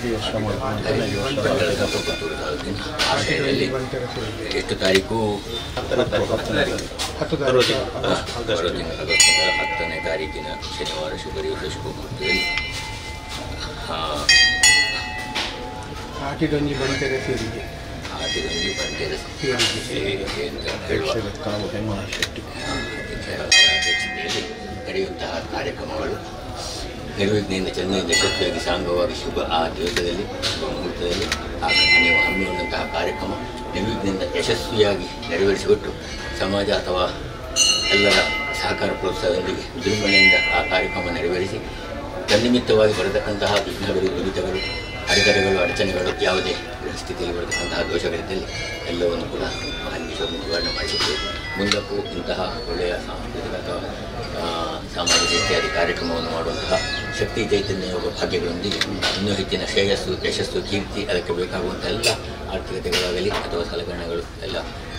Puttur ತಾಲೂಕಿನ ಆಶಯದಲ್ಲಿ ಎಷ್ಟು ತಾರೀಕು? ಬರೋ ತಿಂಗಳ ಆಗಸ್ಟ್ ತಿಂಗಳ 10ನೇ ತಾರೀಕಿನ ಶನಿವಾರ ಶುಭ ದಿವಸ ಶುಭ ಮುಹೂರ್ತದಲ್ಲಿ ಆಟಿಡೊಂಜಿ ಬಂಟೆರ ಸೇರಿಗೆ ಆಟಿಡೊಂಜಿ ಬಂಟೆರ ಸೇರಿಗೆ ಅಂತ ಹೇಳುವ ಅಧ್ಯಕ್ಷತೆಯಲ್ಲಿ ನಡೆಯುವಂತಹ ಕಾರ್ಯಕ್ರಮಗಳು ನಿರ್ವಿಘ್ನೆಯಿಂದ ಚೆನ್ನಾಗಿ ಯಶಸ್ವಿಯಾಗಿ ಸಾಂಗವಾಗಿ ಶುಭ ಆ ದಿವಸದಲ್ಲಿ ಶುಭ ಮುಹೂರ್ತದಲ್ಲಿ ಆ ನೀವು ಹಮ್ಮಿಕೊಂಡಂತಹ ಕಾರ್ಯಕ್ರಮ ನಿರ್ವಿಘ್ನೆಯಿಂದ ಯಶಸ್ವಿಯಾಗಿ ನೆರವೇರಿಸಿಕೊಟ್ಟು ಸಮಾಜ ಅಥವಾ ಎಲ್ಲರ ಸಹಕಾರ ಪ್ರೋತ್ಸಾಹದೊಂದಿಗೆ ವಿಜೃಂಭಣೆಯಿಂದ ಆ ಕಾರ್ಯಕ್ರಮ ನೆರವೇರಿಸಿ ತನ್ನಿಮಿತ್ತವಾಗಿ ಬರತಕ್ಕಂತಹ ವಿಘ್ನಗಳು, ದುರಿತಗಳು, ಅಡೆತಡೆಗಳು, ಅಡಚಣೆಗಳು, ಯಾವುದೇ ಸ್ಥಿತಿಯಲ್ಲಿ ಬರತಕ್ಕಂತಹ ದೋಷಗಳಿದ್ದಲ್ಲಿ ಎಲ್ಲವನ್ನು ಕೂಡ ಮಹಾಲಿಂಗೇಶ್ವರ ನಿವಾರಣೆ ಮಾಡಿಸುತ್ತೇವೆ. ಮುಂದಕ್ಕೂ ಇಂತಹ ಒಳ್ಳೆಯ ಸಾಂಸ್ಕೃತಿಕ ಅಥವಾ ಸಾಮಾಜಿಕ ಇತ್ಯಾದಿ ಕಾರ್ಯಕ್ರಮವನ್ನು ಮಾಡುವಂತಹ ಶಕ್ತಿ ಚೈತನ್ಯ ಯೋಗ ಭಾಗ್ಯಗಳೊಂದಿಗೆ ಇನ್ನೂ ಹೆಚ್ಚಿನ ಶ್ರೇಯಸ್ಸು, ಯಶಸ್ಸು, ಕೀರ್ತಿ, ಅದಕ್ಕೆ ಬೇಕಾಗುವಂಥ ಎಲ್ಲ ಆರ್ಥಿಕತೆಗಳಾಗಲಿ ಅಥವಾ ಸಲಕರಣೆಗಳು ಎಲ್ಲ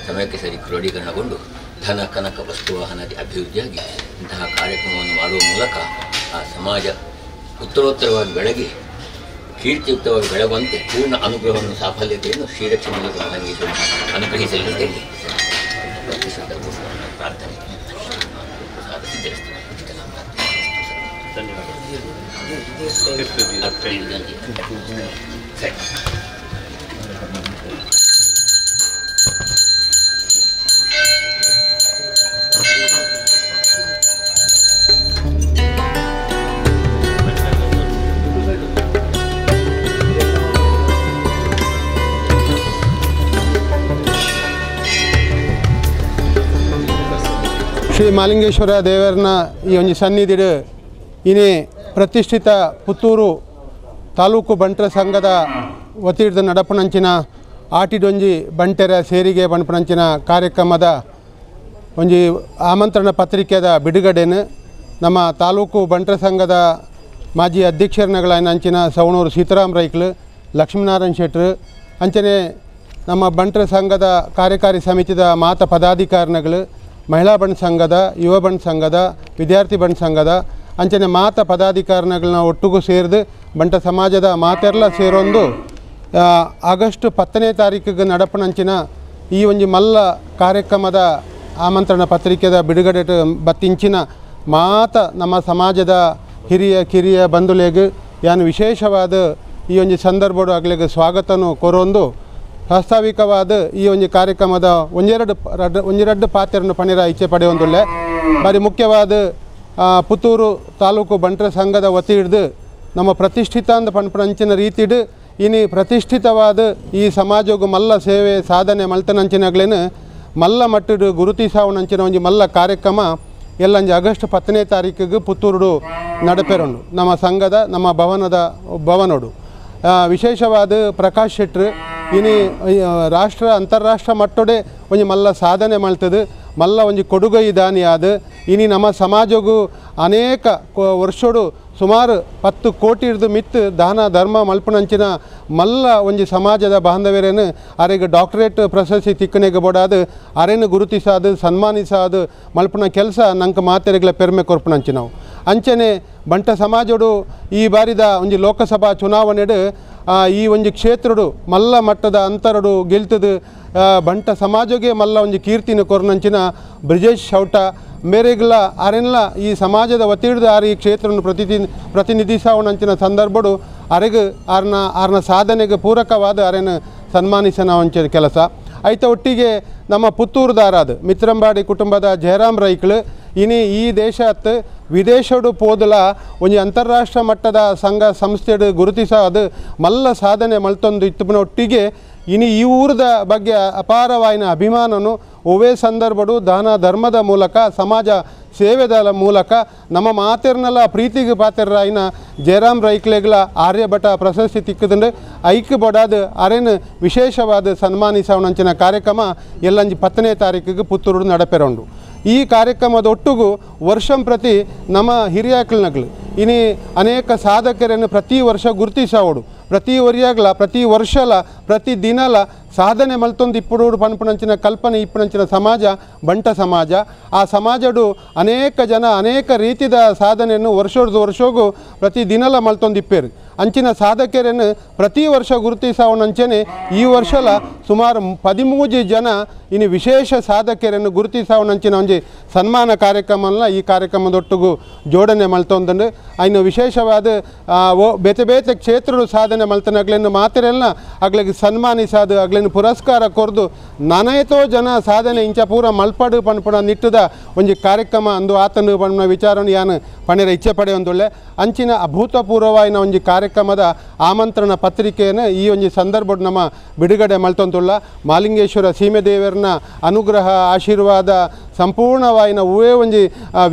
ಸಮಯಕ್ಕೆ ಸರಿ ಕ್ರೋಢೀಕರಣಗೊಂಡು ಧನ, ಕನಕ, ವಸ್ತು, ವಾಹನಾದಿ ಅಭಿವೃದ್ಧಿಯಾಗಿ ಇಂತಹ ಕಾರ್ಯಕ್ರಮವನ್ನು ಮಾಡುವ ಮೂಲಕ ಆ ಸಮಾಜ ಉತ್ತರೋತ್ತರವಾಗಿ ಬೆಳಗಿ ಕೀರ್ತಿಯುಕ್ತವಾಗಿ ಬೆಳಗುವಂತೆ ಪೂರ್ಣ ಅನುಗ್ರಹವನ್ನು, ಸಾಫಲ್ಯತೆಯನ್ನು ಶ್ರೀರಕ್ಷೆ ಮೂಲಕ ಮಹಾಲಿಂಗೇಶ್ವರ ಅನುಗ್ರಹಿಸಲಿ ಅಂತ ಹೇಳಿ ಪ್ರಾರ್ಥನೆ ಪ್ರಸಾದ ಸಿದ್ಧರಿಸ್ತೇನೆ. ಸರಿ. ಶ್ರೀ ಮಾಲಿಂಗೇಶ್ವರ ದೇವರನ ಈ ಒಂದು ಸನ್ನಿಧಿಡು ಇನಿ ಪ್ರತಿಷ್ಠಿತ ಪುತ್ತೂರು ತಾಲೂಕು ಬಂಟರ ಸಂಘದ ವತಿಯಿಂದ ನಡಪನಂಚಿನ ಆಟಿಡೊಂಜಿ ಬಂಟೆರ ಸೇರಿಗೆ ಬಣಪನಂಚಿನ ಕಾರ್ಯಕ್ರಮದ ಒಂಜಿ ಆಮಂತ್ರಣ ಪತ್ರಿಕೆದ ಬಿಡುಗಡೆನು ನಮ್ಮ ತಾಲೂಕು ಬಂಟರ ಸಂಘದ ಮಾಜಿ ಅಧ್ಯಕ್ಷರನಗಳಂಚಿನ ಸವಣೂರು ಸೀತಾರಾಮ್ ರೈಕ್ಲು, ಲಕ್ಷ್ಮೀನಾರಾಯಣ ಶೆಟ್ರು, ಅಂಚನೆ ನಮ್ಮ ಬಂಟರ ಸಂಘದ ಕಾರ್ಯಕಾರಿ ಸಮಿತಿದ ಮಾತ ಪದಾಧಿಕಾರಿಗಳು, ಮಹಿಳಾ ಬಂಟ್ ಸಂಘದ, ಯುವ ಬಂಟ್ ಸಂಘದ, ವಿದ್ಯಾರ್ಥಿ ಬಂಟ್ ಸಂಘದ ಅಂಚನೆ ಮಾತ ಪದಾಧಿಕಾರಿಗಳನ್ನ ಒಟ್ಟಿಗೂ ಸೇರಿದು ಬಂಟ ಸಮಾಜದ ಮಾತೆಲ್ಲ ಸೇರೊಂದು ಆಗಸ್ಟ್ 10ನೇ ತಾರೀಕಿಗೆ ನಡಪನಂಚಿನ ಈ ಒಂಜಿ ಮಲ್ಲ ಕಾರ್ಯಕ್ರಮದ ಆಮಂತ್ರಣ ಪತ್ರಿಕೆದ ಬಿಡುಗಡೆ ಬತ್ತಿಂಚಿನ ಮಾತ ನಮ್ಮ ಸಮಾಜದ ಹಿರಿಯ ಕಿರಿಯ ಬಂಧುಲೆಗ್ ಯಾನು ವಿಶೇಷವಾದ ಈ ಒಂಜಿ ಸಂದರ್ಭಡು ಅಗ್ಲೆಗ್ ಸ್ವಾಗತನು ಕೊರೊಂದು ಪ್ರಾಸ್ತಾವಿಕವಾದ ಈ ಒಂದು ಕಾರ್ಯಕ್ರಮದ ಒಂಜೆರಡು ಪಾತ್ರವನ್ನು ಪಣಿರ ಇಚ್ಛೆ ಪಡೆಯೊಂದುಲ್ಲೆ. ಬಾರಿ ಮುಖ್ಯವಾದ ಪುತ್ತೂರು ತಾಲೂಕು ಬಂಟರ ಸಂಘದ ವತಿ ಹಿಡಿದು ನಮ್ಮ ಪ್ರತಿಷ್ಠಿತ ಅಂದ ಪಂಚಿನ ರೀತಿಡು ಇನಿ ಪ್ರತಿಷ್ಠಿತವಾದ ಈ ಸಮಾಜಗೂ ಮಲ್ಲ ಸೇವೆ ಸಾಧನೆ ಮಲ್ತನಂಚಿನಗ್ಲೇನು ಮಲ್ಲ ಮಟ್ಟಡು ಗುರುತಿಸಾವನಂಚಿನ ಒಂಜಿ ಮಲ್ಲ ಕಾರ್ಯಕ್ರಮ ಎಲ್ಲಂಜಿ ಆಗಸ್ಟ್ 10ನೇ ತಾರೀಕಿಗೆ ಪುತ್ತೂರು ನಡಪೆರೊಂಡು ನಮ್ಮ ಸಂಘದ ನಮ್ಮ ಭವನದ ಭವನೋಡು. ವಿಶೇಷವಾದ ಪ್ರಕಾಶ್ ಶೆಟ್ರು ಇನಿ ರಾಷ್ಟ್ರ ಅಂತಾರಾಷ್ಟ್ರ ಮಟ್ಟೋಡೆ ಒಂಜಿ ಮಲ್ಲ ಸಾಧನೆ ಮಲ್ತದು ಮಲ್ಲ ಒಂಜಿ ಕೊಡುಗೈ ದಾನಿಯಾದ ಇನಿ ನಮ್ಮ ಸಮಾಜಗೂ ಅನೇಕ ವರ್ಷೋಡು ಸುಮಾರು 10 ಕೋಟಿ ಹಿಡಿದು ಮಿತ್ತು ದಾನ ಧರ್ಮ ಮಲ್ಪನಂಚಿನ ಮಲ್ಲ ಒಂಜಿ ಸಮಾಜದ ಬಾಂಧವ್ಯರೇನು ಅರೆಗೆ ಡಾಕ್ಟರೇಟ್ ಪ್ರಶಸ್ತಿ ತಿಕ್ಕನೆಗೆ ಬೋಡಾದು ಅರೆನು ಗುರುತಿಸಾದು ಸನ್ಮಾನಿಸಾದು ಮಲ್ಪನ ಕೆಲಸ ನಂಗೆ ಮಾತೆರೆಗಳ ಪೆರ್ಮೆ ಕೊರ್ಪನಂಚಿನವು. ಅಂಚನೆ ಬಂಟ ಸಮಾಜೋಡು ಈ ಬಾರಿದ ಒಂಜಿ ಲೋಕಸಭಾ ಚುನಾವಣೆಡು ಈ ಒಂಜಿ ಕ್ಷೇತ್ರಡು ಮಲ್ಲ ಮಟ್ಟದ ಅಂತರಡು ಗೆಲ್ತದು ಬಂಟ ಸಮಾಜಗೆ ಮಲ್ಲ ಒಂಜಿ ಕೀರ್ತಿನ ಕೊರ್ನಂಚಿನ ಬ್ರಿಜೇಶ್ ಶೌಟ ಮೇರೆಗ್ಲ ಅರೆನ್ಲ ಈ ಸಮಾಜದ ವತಿಹಿಡಿದು ಆರು ಈ ಕ್ಷೇತ್ರವನ್ನು ಪ್ರತಿನಿಧಿಸವನಂಚಿನ ಸಂದರ್ಭಡು ಅರೆಗೆ ಆರ್ನ ಆರ್ನ ಸಾಧನೆಗೆ ಪೂರಕವಾದ ಅರೆನ ಸನ್ಮಾನಿಸನ ಒಂಚ ಕೆಲಸ ಐತ. ಒಟ್ಟಿಗೆ ನಮ್ಮ ಪುತ್ತೂರುದಾರಾದ ಮಿತ್ರಂಬಾಡಿ ಕುಟುಂಬದ ಜಯರಾಮ್ ರೈಕ್ಳು ಇನಿ ಈ ದೇಶತ್ ವಿದೇಶಡು ಪೋದಲ ಒಂಜಿ ಅಂತಾರಾಷ್ಟ್ರ ಮಟ್ಟದ ಸಂಘ ಸಂಸ್ಥೆಡು ಗುರುತಿಸಾದ ಮಲ್ಲ ಸಾಧನೆ ಮಲ್ತೊಂದು ಇತ್ತುಪನ ಒಟ್ಟಿಗೆ ಇನಿ ಈ ಊರದ ಬಗ್ಗೆ ಅಪಾರವಾಯಿನ ಅಭಿಮಾನನು ಒವೇ ಸಂದರ್ಭಡು ದಾನ ಧರ್ಮದ ಮೂಲಕ ಸಮಾಜ ಸೇವೆದ ಮೂಲಕ ನಮ್ಮ ಮಾತೆರ್ನೆಲ್ಲ ಪ್ರೀತಿಗೆ ಪಾತ್ರರಾಯಿನ ಜಯರಾಮ್ ರೈಕ್ಲೆಗ್ಲ ಆರ್ಯಭಟ ಪ್ರಶಸ್ತಿ ತಿಕ್ಕದಂಡು ಐಕ್ ಬಡಾದ ಅರೆನ್ ವಿಶೇಷವಾದ ಸನ್ಮಾನಿಸವನಂಚಿನ ಕಾರ್ಯಕ್ರಮ ಎಲ್ಲಂಜಿ 10ನೇ ತಾರೀಕಿಗೆ ಪುತ್ತೂರು ನಡಪೆರೊಂಡು. ಈ ಕಾರ್ಯಕ್ರಮದ ಒಟ್ಟಿಗೂ ವರ್ಷಂ ಪ್ರತಿ ನಮ್ಮ ಹಿರಿಯಾಕ್ಲನಗ್ಲು ಇನಿ ಅನೇಕ ಸಾಧಕರನ್ನು ಪ್ರತಿ ವರ್ಷ ಗುರುತಿಸವಡು ಪ್ರತಿ ವರಿಯಾಗ್ಲ ಪ್ರತಿ ವರ್ಷಲ ಪ್ರತಿ ದಿನಲ ಸಾಧನೆ ಮಲ್ತೊಂದು ಇಪ್ಪುಡು ಪನ್ಪುನಂಚಿನ ಕಲ್ಪನೆ ಇಪ್ಪುನಂಚಿನ ಸಮಾಜ ಬಂಟ ಸಮಾಜ. ಆ ಸಮಾಜಡು ಅನೇಕ ಜನ ಅನೇಕ ರೀತಿದ ಸಾಧನೆಯನ್ನು ವರ್ಷದ ವರ್ಷಗೂ ಪ್ರತಿ ದಿನಲ ಮಲ್ತೊಂದು ಇಪ್ಪೇರು. ಅಂಚಿನ ಸಾಧಕರನ್ನು ಪ್ರತಿ ವರ್ಷ ಗುರುತಿಸಾವನಂಚನೆ ಈ ವರ್ಷಲ ಸುಮಾರು 13 ಜನ ಇನ್ನು ವಿಶೇಷ ಸಾಧಕರನ್ನು ಗುರುತಿಸಾವನಂಚಿನ ಒಂಜಿ ಸನ್ಮಾನ ಕಾರ್ಯಕ್ರಮನ ಈ ಕಾರ್ಯಕ್ರಮದೊಟ್ಟಿಗೂ ಜೋಡಣೆ ಮಲ್ತೊಂದುಂಡು. ಇನ್ನು ವಿಶೇಷವಾದ ಬೇತೆ ಬೇತೆ ಕ್ಷೇತ್ರಡು ಸಾಧನೆ ಮಲ್ತನಗ್ಲೆನ್ನು ಮಾತೆರೆಲ್ಲ ಅಗ್ಲಿಗೆ ಸನ್ಮಾನಿಸಾದು ಅಗ್ಲೆನ್ನು ಪುರಸ್ಕಾರ ಕೊರ್ದು ನಾನೇತೋ ಜನ ಸಾಧನೆ ಇಂಚ ಪೂರ ಮಲ್ಪಡು ಪನ್ಪುನ ನಿಟ್ಟುದ ಒಂಜಿ ಕಾರ್ಯಕ್ರಮ ಅಂದು ಆತನು ಪನ್ಪುನ ವಿಚಾರನು ಯಾನು ಪಣೆರ ಇಚ್ಛೆ ಪಡೆಯೊಂದುಳ್ಳೆ. ಅಂಚಿನ ಅಭೂತಪೂರ್ವವಾಯಿನ ಒಂಜಿ ಕಾರ್ಯಕ್ರಮದ ಆಮಂತ್ರಣ ಪತ್ರಿಕೆಯನ್ನು ಈ ಒಂಜಿ ಸಂದರ್ಭ ನಮ್ಮ ಬಿಡುಗಡೆ ಮಲ್ತೊಂದುಳ್ಳ. ಮಾಲಿಂಗೇಶ್ವರ ಸೀಮೆದೇವರನ ಅನುಗ್ರಹ ಆಶೀರ್ವಾದ ಸಂಪೂರ್ಣವಾಯಿನ ಹೂವೇ ಒಂಜಿ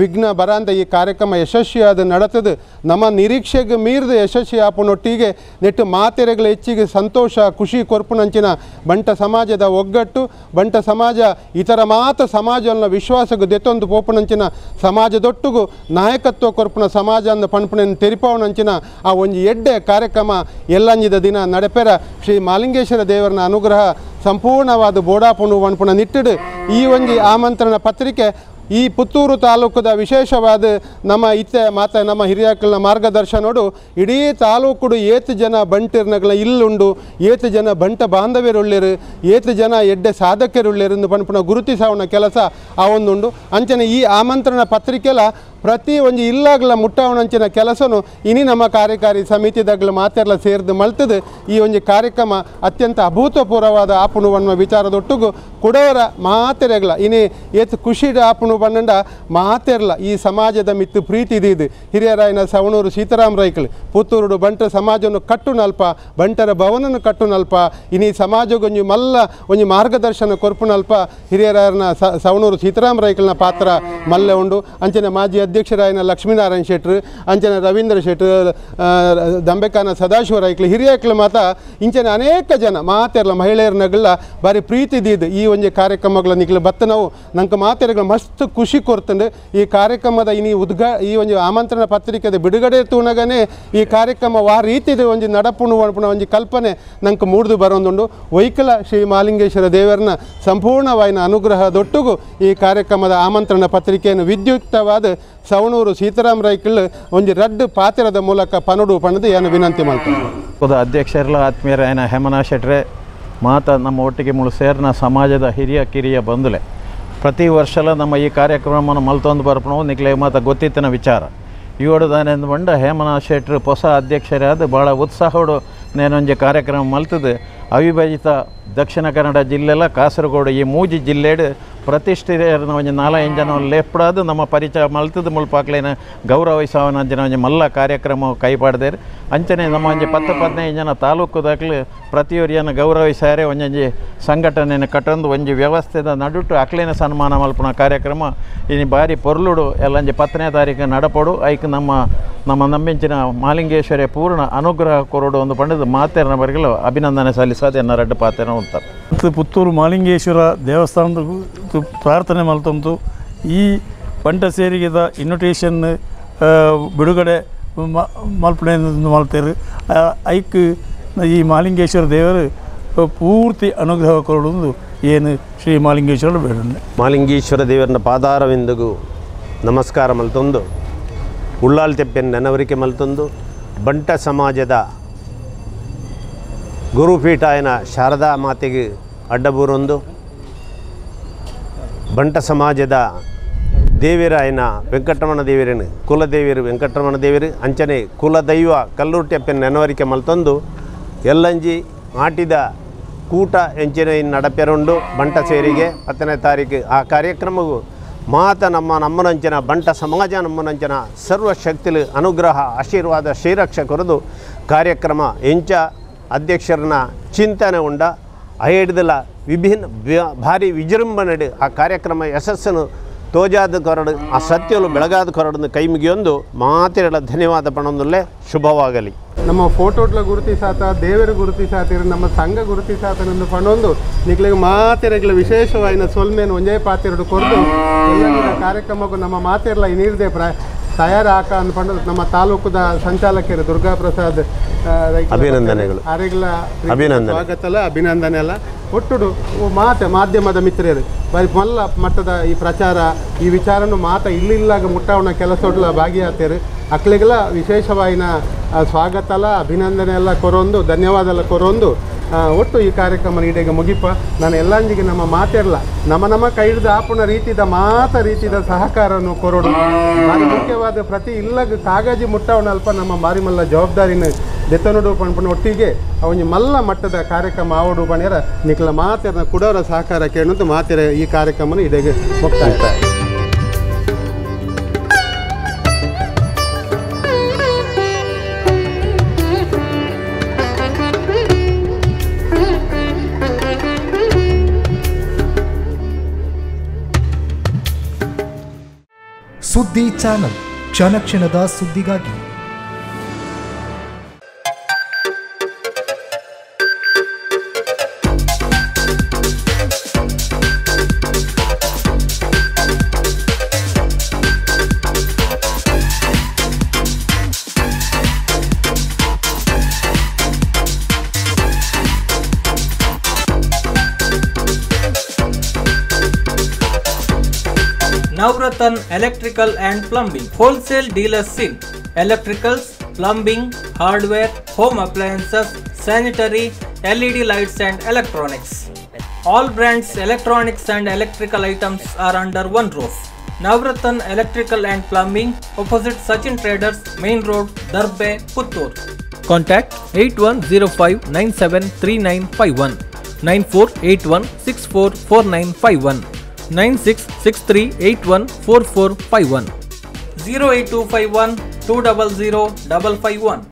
ವಿಘ್ನ ಬರಾಂದ ಈ ಕಾರ್ಯಕ್ರಮ ಯಶಸ್ವಿಯಾದ ನಡತದು. ನಮ್ಮ ನಿರೀಕ್ಷೆಗೆ ಮೀರಿದ ಯಶಸ್ವಿ ಆಪುನೊಟ್ಟಿಗೆ ನೆಟ್ಟು ಮಾತೆರೆಗಳ ಹೆಚ್ಚಿಗೆ ಸಂತೋಷ ಖುಷಿ ಕೊರ್ಪುನಂಚಿನ ಬಂಟ ಸಮಾಜದ ಒಗ್ಗಟ್ಟು, ಬಂಟ ಸಮಾಜ ಇತರ ಮಾತ ಸಮಾಜವನ್ನು ವಿಶ್ವಾಸಕ್ಕೆ ದೆತ್ತೊಂದು ಪೋಪುನಂಚಿನ ಸಮಾಜದೊಟ್ಟಿಗೂ ನಾಯಕತ್ವ ಕೊರ್ಪುನ ಸಮಾಜ ಅಂದ ಪಣಪುಣೆಯನ್ನು ತೆರಿಪಾವನಂಚಿನ ಆ ಒಂಜಿ ಎಡ್ಡೆ ಕಾರ್ಯಕ್ರಮ ಎಲ್ಲಂಜಿದ ದಿನ ನಡೆಪೆರ ಶ್ರೀ ಮಾಲಿಂಗೇಶ್ವರ ದೇವರನ ಅನುಗ್ರಹ ಸಂಪೂರ್ಣವಾದ ಬೋಡಾಪುಣು ಪಣಪುಣ ನಿಟ್ಟಿಡು ಈ ಒಂಜಿ ಆಮಂತ್ರಣ ಪತ್ರಿಕೆ ಈ ಪುತ್ತೂರು ತಾಲೂಕದ ವಿಶೇಷವಾದ ನಮ್ಮ ಇತ್ತೆ ಮಾತ ನಮ್ಮ ಹಿರಿಯಾಕಲ್ನ ಮಾರ್ಗದರ್ಶನೋಡು ಇಡೀ ತಾಲೂಕುಡು ಏತು ಜನ ಬಂಟಿರ್ನಗಳ ಇಲ್ಲುಂಡು, ಏತು ಜನ ಬಂಟ ಬಾಂಧವ್ಯರುಳ್ಳಿರು, ಏತು ಜನ ಎಡ್ಡೆ ಸಾಧಕರುಳ್ಳಿರು ಪಣಪುಣ ಗುರುತಿಸಾವನ ಕೆಲಸ ಆ ಒಂದುಂಡು. ಅಂಚನೆ ಈ ಆಮಂತ್ರಣ ಪತ್ರಿಕೆಲ ಪ್ರತಿ ಒಂಜಿ ಇಲ್ಲಾಗಲ ಮುಟ್ಟಾವಣಂಚಿನ ಕೆಲಸನು ಇನಿ ನಮ್ಮ ಕಾರ್ಯಕಾರಿ ಸಮಿತಿದಾಗಲ ಮಾತೆಲ್ಲ ಸೇರಿದು ಮಲ್ತದು ಈ ಒಂಜಿ ಕಾರ್ಯಕ್ರಮ ಅತ್ಯಂತ ಅಭೂತಪೂರ್ವವಾದ ಆಪುಣು ಅನ್ನುವ ವಿಚಾರದೊಟ್ಟಿಗೂ ಕುಡವರ ಮಾತೆರೆಗ್ಲ ಇನಿ ಏತ್ ಖುಷಿಡ ಆಪುಣು ಬನ್ನಂಡ ಮಾತೆರ್ಲ ಈ ಸಮಾಜದ ಮಿತ್ತು ಪ್ರೀತಿ ಇದು. ಹಿರಿಯರಾಯನ ಸವಣೂರು ಸೀತಾರಾಮ ರೈಕಲ್ ಪುತ್ತೂರುಡು ಬಂಟ ಸಮಾಜವನ್ನು ಕಟ್ಟುನಲ್ಪ, ಬಂಟರ ಭವನನ್ನು ಕಟ್ಟುನಲ್ಪ, ಇನಿ ಸಮಾಜಗೊಂಜಿ ಮಲ್ಲ ಒಂಜಿ ಮಾರ್ಗದರ್ಶನ ಕೊರ್ಪುನಲ್ಪ ಹಿರಿಯರಾಯನ ಸವಣೂರು ಸೀತಾರಾಮ ರೈಕಲ್ನ ಪಾತ್ರ ಮಲ್ಲೆ ಉಂಡು. ಅಂಚನೆ ಮಾಜಿ ಅಧ್ಯಕ್ಷರಾಯನ ಲಕ್ಷ್ಮೀನಾರಾಯಣ ಶೆಟ್ರು, ಅಂಚನೆ ರವೀಂದ್ರ ಶೆಟ್ರು, ದಂಬೆಕಾನ ಸದಾಶಿವ ರೈಕ್ಲು, ಹಿರಿಯಕ್ಲು ಮಾತ ಇಂಚನೆ ಅನೇಕ ಜನ ಮಾತೆರ್ಲ ಮಹಿಳೆಯರನಗಲ ಬಾರಿ ಪ್ರೀತಿ ದೀದು ಈ ಒಂಜಿ ಕಾರ್ಯಕ್ರಮಗಳ ನಿಗ್ಲು ಬತ್ತ ನಾವು ನಂಗೆ ಮಾತೆರ್ಗಳ ಮಸ್ತ್ ಖುಷಿ ಕೊರ್ತಂಡು. ಈ ಕಾರ್ಯಕ್ರಮದ ಇನಿ ಈ ಒಂಜಿ ಆಮಂತ್ರಣ ಪತ್ರಿಕೆದ ಬಿಡುಗಡೆ ತೂನಗನೇ ಈ ಕಾರ್ಯಕ್ರಮ ವಾ ರೀತಿದ ಒಂಜಿ ನಡಪುಣು ಪುಣ ಒಂಜಿ ಕಲ್ಪನೆ ನಂಗೆ ಮೂಡ್ದು ಬರೋದುಂಡು. ವೈಕಲ ಶ್ರೀ ಮಾಲಿಂಗೇಶ್ವರ ದೇವರನ ಸಂಪೂರ್ಣವಾಯಿನ ಅನುಗ್ರಹದೊಟ್ಟಿಗೂ ಈ ಕಾರ್ಯಕ್ರಮದ ಆಮಂತ್ರಣ ಪತ್ರಿಕೆಯನ್ನು ವಿದ್ಯುಕ್ತವಾದ ಸವಣೂರು ಸೀತಾರಾಮ ರೈಕಲ್ ಒಂಜಿ ರಡ್ಡು ಪಾತ್ರದ ಮೂಲಕ ಪನಡು ಪಣದು ಏನು ವಿನಂತಿ ಮಾಡ್ತಾರೆ. ಅಧ್ಯಕ್ಷರಲ್ಲ ಆತ್ಮೀಯರಾಯನ ಹೇಮನಾ ಶೆಟ್ರೆ ಮಾತ ನಮ್ಮ ಒಟ್ಟಿಗೆ ಮುಳು ಸೇರಿನ ಸಮಾಜದ ಹಿರಿಯ ಕಿರಿಯ ಬಂಧುಲೆ ಪ್ರತಿ ವರ್ಷಲ ನಮ್ಮ ಈ ಕಾರ್ಯಕ್ರಮವನ್ನು ಮಲ್ತೊಂದು ಬರ್ಪಣವು ನಿಕ್ಲೆ ಮಾತ ಗೊತ್ತಿತ್ತಿನ ವಿಚಾರ. ಇವಡು ಬಂಡ ಹೇಮನಾ ಶೆಟ್ರು ಹೊಸ ಅಧ್ಯಕ್ಷರಾದ ಭಾಳ ಉತ್ಸಾಹೋಡು ನೇನೊಂಜಿ ಕಾರ್ಯಕ್ರಮ ಮಲ್ತದೆ. ಅವಿಭಜಿತ ದಕ್ಷಿಣ ಕನ್ನಡ ಜಿಲ್ಲೆಲ್ಲ ಕಾಸರಗೋಡು ಈ ಮೂಜಿ ಜಿಲ್ಲೆಡು ಪ್ರತಿಷ್ಠಿತ ಒಂಜಿ 4-5 ಜನ ಲೆಪ್ಪಡಾದು ನಮ್ಮ ಪರಿಚಯ ಮಲ್ತದ ಮುಲ್ಪಾಕ್ಲೇನ ಗೌರವಿಸಾವನ ಜನ ಒಂಜಿ ಮಲ್ಲ ಕಾರ್ಯಕ್ರಮ ಕೈಪಾಡ್ದೇರು. ಅಂಚನೆ ನಮ್ಮ ಒಂಜಿ 10-15 ಜನ ತಾಲೂಕು ದಾಖಲೆ ಪ್ರತಿಯೊರಿಯನ್ನು ಗೌರವಿಸಾರೆ ಒಂಜೊಂಜಿ ಸಂಘಟನೆಯನ್ನು ಕಟ್ಟೊಂದು ಒಂಜಿ ವ್ಯವಸ್ಥೆದ ನಡುಟು ಅಕ್ಲೇನ ಸನ್ಮಾನ ಮಲ್ಪುನ ಕಾರ್ಯಕ್ರಮ ಇನಿ ಬಾರಿ ಪೊರ್ಲುಡು ಎಲ್ಲಂಜಿ 10ನೇ ತಾರೀಕು ನಡಪಡು. ಐಕ್ ನಮ್ಮ ನಮ್ಮ ನಂಬಿಂಚಿನ ಮಾಲಿಂಗೇಶ್ವರಿ ಪೂರ್ಣ ಅನುಗ್ರಹ ಕೊರಡು ಒಂದು ಪಂಡದ ಮಾತೇರನ ಬರಗಲು ಅಭಿನಂದನೆ ಸಲ್ಲಿಸೋದು ಎನ್ನ ರಡ್ಡು ಪಾತೇನ ಉಂಟು. ಪುತ್ತೂರು ಮಾಲಿಂಗೇಶ್ವರ ದೇವಸ್ಥಾನದ ಪ್ರಾರ್ಥನೆ ಮಲ್ತಂತು ಈ ಬಂಟ ಸೇರಿಗೆದ ಇನ್ವಿಟೇಷನ್ ಬಿಡುಗಡೆ ಮಲ್ಪಣೆ ಮಲ್ತೇರು. ಐಕ್ ಈ ಮಾಲಿಂಗೇಶ್ವರ ದೇವರು ಪೂರ್ತಿ ಅನುಗ್ರಹ ಕೊರಡು ಏನು ಶ್ರೀ ಮಾಲಿಂಗೇಶ್ವರ ಬೇಡ. ಮಾಲಿಂಗೇಶ್ವರ ದೇವರನ್ನ ಪಾದಾರವೆಂದಿಗೂ ನಮಸ್ಕಾರ ಮಲ್ತೊಂದು ಉಳ್ಳಾಲ್ ತೆಪ್ಪೆನ್ ನೆನವರಿಕೆ ಮಲ್ತೊಂದು ಬಂಟ ಸಮಾಜದ ಗುರುಪೀಠಾಯನ ಶಾರದಾ ಮಾತೆಗೆ ಅಡ್ಡಬೂರೊಂದು ಬಂಟ ಸಮಾಜದ ದೇವಿರಾಯನ ವೆಂಕಟರಮಣ ದೇವಿರನು ಕುಲದೇವಿರು ವೆಂಕಟರಮಣ ದೇವಿರು ಅಂಚನೆ ಕುಲದೈವ ಕಲ್ಲೂರ್ಟೆಪ್ಪೆನ್ ನೆನವರಿಕೆ ಮಲ್ತೊಂದು ಎಲ್ಲಂಜಿ ಆಟಿದ ಕೂಟ ಎಂಚಿನ ನಡಪೆರುಂಡು ಬಂಟ ಸೇರಿಗೆ 10ನೇ ತಾರೀಕು ಆ ಕಾರ್ಯಕ್ರಮವು ಮಾತ ನಮ್ಮ ನಮ್ಮನಂಚಿನ ಬಂಟ ಸಮಾಜ ನಮ್ಮನಂಚಿನ ಸರ್ವಶಕ್ತಿಲು ಅನುಗ್ರಹ ಆಶೀರ್ವಾದ ಶ್ರೀರಕ್ಷ ಕೊರದು ಕಾರ್ಯಕ್ರಮ ಎಂಚ ಅಧ್ಯಕ್ಷರನ್ನ ಚಿಂತನೆ ಉಂಡ ಐಡ್ದಲ ವಿಭಿನ್ನ ಭಾರಿ ವಿಜೃಂಭಣೆ ಆ ಕಾರ್ಯಕ್ರಮ ಯಶಸ್ಸನ್ನು ತೋಜಾದ ಕೊರಡು ಆ ಸತ್ಯಲು ಬೆಳಗಾದ ಕೊರಡನ್ನು ಕೈ ಮುಗಿಯೊಂದು ಮಾತಿರಳ ಧನ್ಯವಾದ ಪಣೊಂದುಲ್ಲೇ ಶುಭವಾಗಲಿ. ನಮ್ಮ ಫೋಟೋಟ್ಲ ಗುರುತಿಸಾತ ದೇವರ ಗುರುತಿಸಾತಿರ ನಮ್ಮ ಸಂಘ ಗುರುತಿಸಾತನೊಂದು ಪಣೊಂದು ನಿಕ್ಲಿಗೆ ಮಾತಿರಗಳ ವಿಶೇಷವಾಯಿನ ಸೊಲ್ಮೇನು ಒಂಜೇ ಪಾತಿರಡು ಕೊರದು ಎಲ್ಲ ಕಾರ್ಯಕ್ರಮಕ್ಕೂ ನಮ್ಮ ಮಾತಿರಲ ನೀರದೆ ತಯಾರಾಕ ಅನ್ಕೊಂಡು ನಮ್ಮ ತಾಲೂಕುದ ಸಂಚಾಲಕರು ದುರ್ಗಾ ಪ್ರಸಾದ್ ಅಭಿನಂದನೆಗಳು ಅರೆಗ್ಲ ಅಭಿನಂದನೆ ಸ್ವಾಗತಲ ಅಭಿನಂದನೆ ಎಲ್ಲ ಒಟ್ಟುಡು ಮಾತೆ ಮಾಧ್ಯಮದ ಮಿತ್ರರು ಬಾರಿ ಮಲ್ಲ ಮಟ್ಟದ ಈ ಪ್ರಚಾರ ಈ ವಿಚಾರನು ಮಾತ ಇಲ್ಲಿಲ್ಲಾಗ ಮುಟ್ಟಾವಣ ಕೆಲಸೊಡ್ಲ ಭಾಗಿಯಾತೇರು ಅಕ್ಲೆಗೆಲ್ಲ ವಿಶೇಷವಾಯಿನ ಸ್ವಾಗತಲ ಅಭಿನಂದನೆ ಎಲ್ಲ ಕೊರೊಂದು ಧನ್ಯವಾದ ಎಲ್ಲ ಕೊರೊಂದು ಒಟ್ಟು ಈ ಕಾರ್ಯಕ್ರಮ ಈಡೇಗ ಮುಗಿಪ ನಾನು ಎಲ್ಲಂಜಿಗೆ ನಮ್ಮ ಮಾತಿರಲ್ಲ ನಮ್ಮ ನಮ್ಮ ಕೈ ಹಿಡಿದು ಆಪುಣ ರೀತಿದ ಮಾತ ರೀತಿದ ಸಹಕಾರನು ಕೊರೊಡು ಭಾರಿ ಮುಖ್ಯವಾದ ಪ್ರತಿ ಇಲ್ಲಗ ಕಾಗಜಿ ಮುಟ್ಟವನ ಅಲ್ಪ ನಮ್ಮ ಮಾರಿಮಲ್ಲ ಜವಾಬ್ದಾರಿನ ದೆತ್ತನುಡು ಪಣ್ಪಣ ಒಟ್ಟಿಗೆ ಅವನಿ ಮಲ್ಲ ಮಟ್ಟದ ಕಾರ್ಯಕ್ರಮ ಆವಡು ಬಣ್ಯರ ನಿಕ್ಲ ಮಾತಿರನ ಕುಡೋರ ಸಹಕಾರ ಕೇಳಂತ ಮಾತಿರ ಈ ಕಾರ್ಯಕ್ರಮನ ಇಡೇಗೆ ಮುಕ್ತಾಯ. ಸುದ್ದಿ ಚಾನಲ್ ಕ್ಷಣ ಕ್ಷಣದ ಸುದ್ದಿಗಾಗಿ. Navratan Electrical and Plumbing Wholesale Dealers in Electricals, Plumbing, Hardware, Home Appliances, Sanitary, LED Lights and Electronics. All brands electronics and electrical items are under one roof. Navratan Electrical and Plumbing, opposite Sachin Traders, Main Road, Darbe, Puttur. Contact 8105973951, 9481644951, 9663814451, 08251 200 551.